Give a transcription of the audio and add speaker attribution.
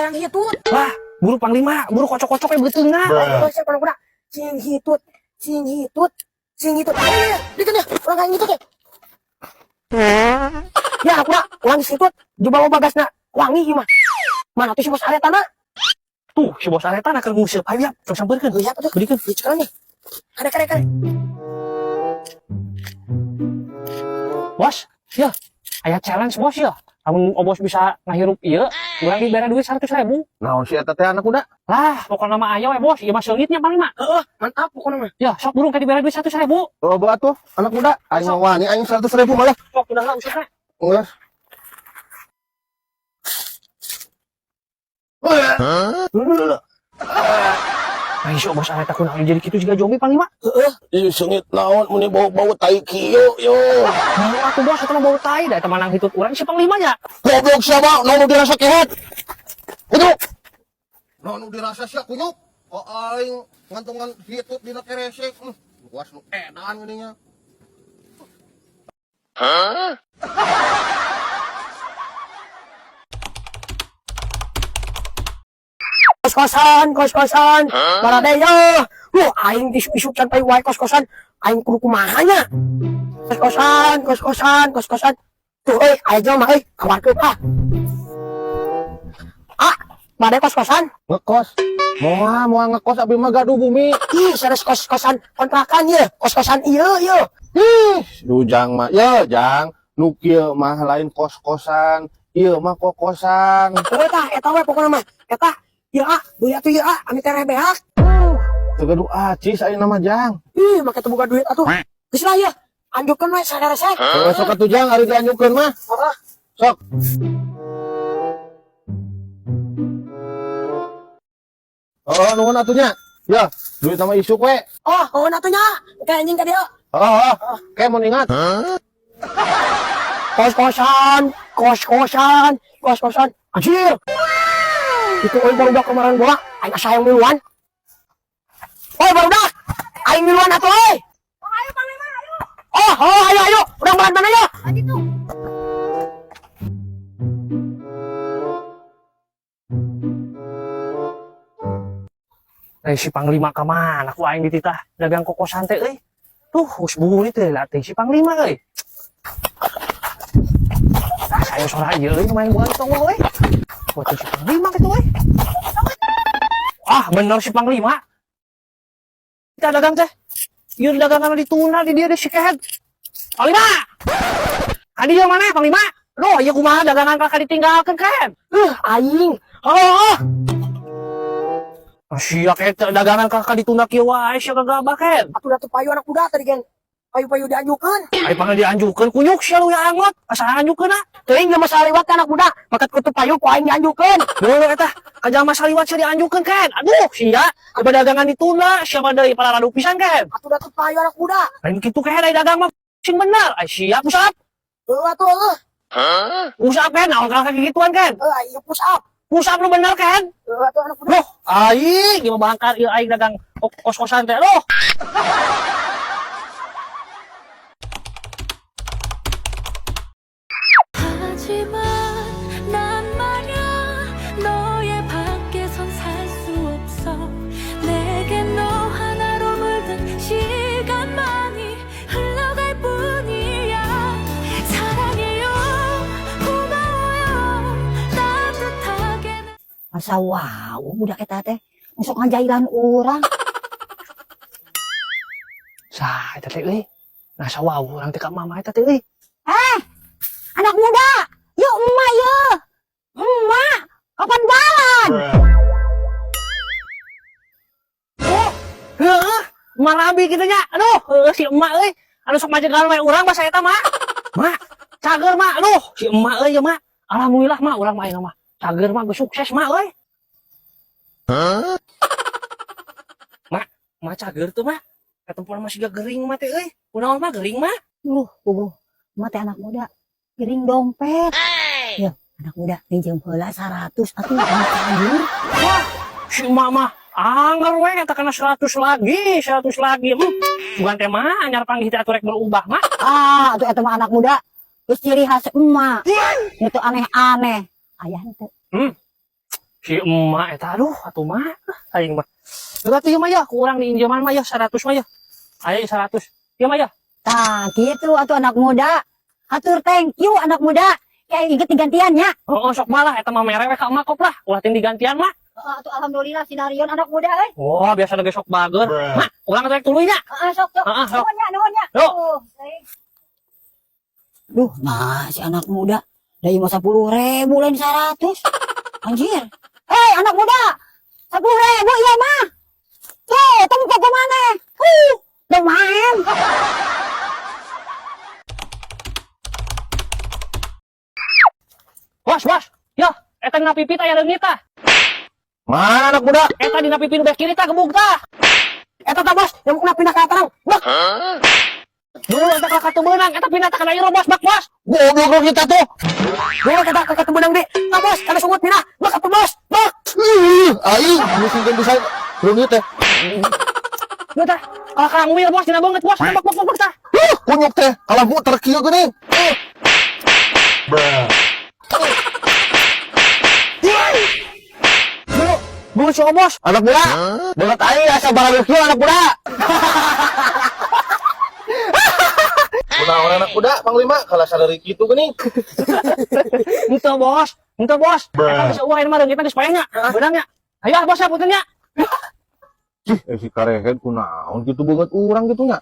Speaker 1: Hayang hitut.
Speaker 2: Wah, buru Panglima, buru kocok-kocok ya beuteungna.
Speaker 1: Ayo siapa anak muda? Sing hitut, sing hitut, sing hitut. Ayo, dikeun ya, urang hayang hitut ya. Ya, anak muda, urang hitut, juga bawa bagasna wangi ieu mah. Mana tuh si bos aretana?
Speaker 2: Tuh, si bos aretana keur nguseup. Ayo ya, coba sampeurkeun.
Speaker 1: Lihat tuh.
Speaker 2: Beurekeun.
Speaker 1: Dicekal nih. Kare kare kare.
Speaker 2: Bos, ya. Aya challenge bos ya. Lamun bos bisa ngahirup ieu, urang dibere duit 100.000.
Speaker 3: Naon sih eta teh, anak muda?
Speaker 2: Lah, pokoknya mah aya we bos, ieu mah seungitnya Panglima.
Speaker 1: Heeh, mantap pokoknya mah.
Speaker 2: Ya, sok burung ka dibere duit 100.000.
Speaker 3: Oh, bawa tuh anak muda. Aing mah wani aing 100.000 malah.
Speaker 2: Sok udah lah usahana.
Speaker 3: Geus.
Speaker 2: Nah, iso bos areta kunaon jadi kitu juga zombie Panglima.
Speaker 1: Heeh.
Speaker 3: Ih, seungit naon meni bau-bau tai kieu yo.
Speaker 2: Mau atuh bos, eta mah bau tai da eta manang hitut urang si Panglima nya.
Speaker 3: Goblok siapa? Naon nu dirasa kehet? Kunyuk. Naon nu dirasa sia kunyuk? Oh, aing ngantungan hitut dina keresek. Luas nu edan geuning.
Speaker 1: Kos-kosan, kos-kosan. Barade yo. Aing isuk-isuk can payu wae kos-kosan. Aing kudu kumaha nya? Kos-kosan, kos-kosan, kos-kosan. Tuh euy, aya jelema euy, kawarkeun ah. Ah, bade kos-kosan.
Speaker 3: Ngekos. Moal moal ngekos, abi mah gaduh bumi.
Speaker 1: Ih, sanes kos-kosan kontrakan ye, kos-kosan ieu ieu.
Speaker 3: Ih, ujang mah ya, Jang. Nu kieu mah lain kos-kosan, ieu mah kokosan.
Speaker 1: Heuh tah, eta we pokona mah. Eta, ieu ah, beuli atuh ieu ah, ami tereh beak.
Speaker 3: Teu gaduh acis ayeuna mah, Jang.
Speaker 1: Ih, make teu boga duit atuh. Geus lah ieu. Anjukkeun we sareresek.
Speaker 3: Heeh, sok atuh Jang, ari dianjukkeun mah.
Speaker 1: Heeh.
Speaker 3: Sok. Oh, nuhun atuh nya. Ya, duit sama isuk we.
Speaker 1: Oh, nuhun atuh nya. Kayak anjing ka dieu.
Speaker 3: Oh, oh. Kayak mau ingat.
Speaker 1: Kos-kosan, kos-kosan, kos-kosan. Anjir. Itu euy barudak kemarin bola, aing asa hayang miluan. Oi barudak, aing miluan atuh euy.
Speaker 4: Oh, ayo Panglima, ayo.
Speaker 1: Oh, ayo ayo, urang bahan mana ya?
Speaker 4: Tadi tuh.
Speaker 2: Eh, si Panglima ka mana ku aing dititah dagang kokosan teh euy. Tuh, geus burit teh lah teh si Panglima euy. Ah, saya sora ieu euy main bola tong euy. Buat si Panglima kitu euy. Ah, bener si Panglima. Kita dagang teh. Ieu dagangan ditunda di dia di si kehed. Panglima. Ka dieu mana Panglima? Loh, ieu kumaha dagangan kakak ditinggalkeun kan?
Speaker 1: Aing. Oh,
Speaker 2: Ah, sia kayak dagangan kakak ditunda kieu wae sia gagabah kan.
Speaker 1: Atuh da teu payu anak muda tadi kan. Payu-payu dianjukeun.
Speaker 2: Ai panggil dianjukeun kunyuk sia lu ya angot. Asa anjukeun ah.
Speaker 1: Teuing geus masalah liwat ka anak muda, makat kutu payu ku aing dianjukeun.
Speaker 2: Dulu eta ka jalma saliwat sia dianjukeun kan. Aduh, sia aba dagangan ditunda sia mah deui pararadu pisan kan.
Speaker 1: Atuh da teu payu anak muda.
Speaker 2: Lain kitu kehed ai dagang mah sing bener. Ai sia push up.
Speaker 1: Heuh atuh heuh.
Speaker 2: Push up kan naon kalah kagituan kan.
Speaker 1: Heuh aing push up.
Speaker 2: Push up lu bener kan.
Speaker 1: Heuh atuh anak muda.
Speaker 2: Loh, aing gimana bangkar ieu aing dagang kos-kosan teh. Loh.
Speaker 5: 하지만 난 말야 너의 밖에선 살 수 없어. 내겐 너 하나로 물든 시간만이 흘러갈 뿐이야. 사랑해요, 고마워요, 따뜻하게
Speaker 4: Masa wow, budak eta teh. Sok ngajailan urang.
Speaker 2: Sah, eta teh euy. Nah, sawaw urang teh ka mama eta teh euy.
Speaker 4: Anak muda, yuk emak ye. Emak, kapan balan?
Speaker 2: Oh, heeh, emak rabi kitu nya. Aduh, heueuh si emak euy. Anu sok majegal we urang basa eta mak. Mak, cager mak. Aduh, si emak euy ya mak. Alhamdulillah mak, urang mah ayeuna mah. Cager mak, geus sukses mak euy. Mak, mak cager tuh mak. Katempuan masih gak gering mak teh euy. Kunaon mak gering mak?
Speaker 4: Luh, puguh. Emak teh anak muda, gering dompet. Ya, anak muda, minjem heula 100 atuh anak cager.
Speaker 2: Wah, si emak mah anggar we eta kana 100 lagi, 100 lagi. Bukan teh mah anyar panggih teh atuh rek berubah mak.
Speaker 4: Ah, atuh eta mah anak muda. Terus ciri khas emak. Nu teu aneh-aneh. Aya henteu?
Speaker 2: Si emak eta, aduh, atuh mah. Aing mah. Berarti ieu mah ya, kurang diinjeman mah ya 100 mah ya. Aya 100. Ieu mah ya.
Speaker 4: Tah, gitu atuh, anak muda. Hatur thank you, anak muda. Kayak inget digantian ya.
Speaker 2: Oh, sok malah eta mah mere we ka emak kop lah. Ulah ting digantian mah.
Speaker 4: Heeh, atuh alhamdulillah sinarion anak muda euy.
Speaker 2: Wah, biasa lagi sok bager. Mak, urang atuh rek tuluy nya.
Speaker 4: Heeh, sok sok.
Speaker 2: Heeh, sok.
Speaker 4: Nuhun nya, nuhun nya.
Speaker 2: Yuk.
Speaker 4: Tuh, euy. Duh, nah si anak muda dari masa 10.000 lain 100. Anjir. Hei, anak muda. 10.000 iya mah. Tuh, tempo ke mana? Lumayan.
Speaker 2: Bos, bos. Ya, eta dina pipi aya leungit tah.
Speaker 3: Mana, anak muda?
Speaker 2: Eta dina pipi nu beh kiri tah, gebug tah.
Speaker 1: Eta tah, bos, nyamukna pindah ka tarang. Bak.
Speaker 2: Dulu eta ka katu meunang, eta pindah tah kana iro, bos, bak, bos.
Speaker 3: Goblok lu kita tuh.
Speaker 1: Dulu eta ka katu meunang di. Tah, bos, kana sungut pindah. Bak atuh, bos. Bak.
Speaker 3: Ih, aing musingkeun bisa leungit teh.
Speaker 2: Duh tah, kalah ka nguir, bos, dina beungeut, bos. Bak bak bak bak tah.
Speaker 3: Huh, kunyuk teh kalah muter kieu geuning.
Speaker 2: Dulu, beungeut si bos.
Speaker 3: Anak muda, beungeut aing asa baraleuh kieu, anak muda. Kunaon, anak muda, panglima kalah sadari kitu geuning?
Speaker 2: Henteu, bos, henteu, bos. Eta geus eueuh ayeuna mah leungitna geus paeh nya. Beunang nya. Ayo, bos, ya punten nya.
Speaker 3: Cih, eh, si karehet kunaon kitu beungeut urang kitu nya?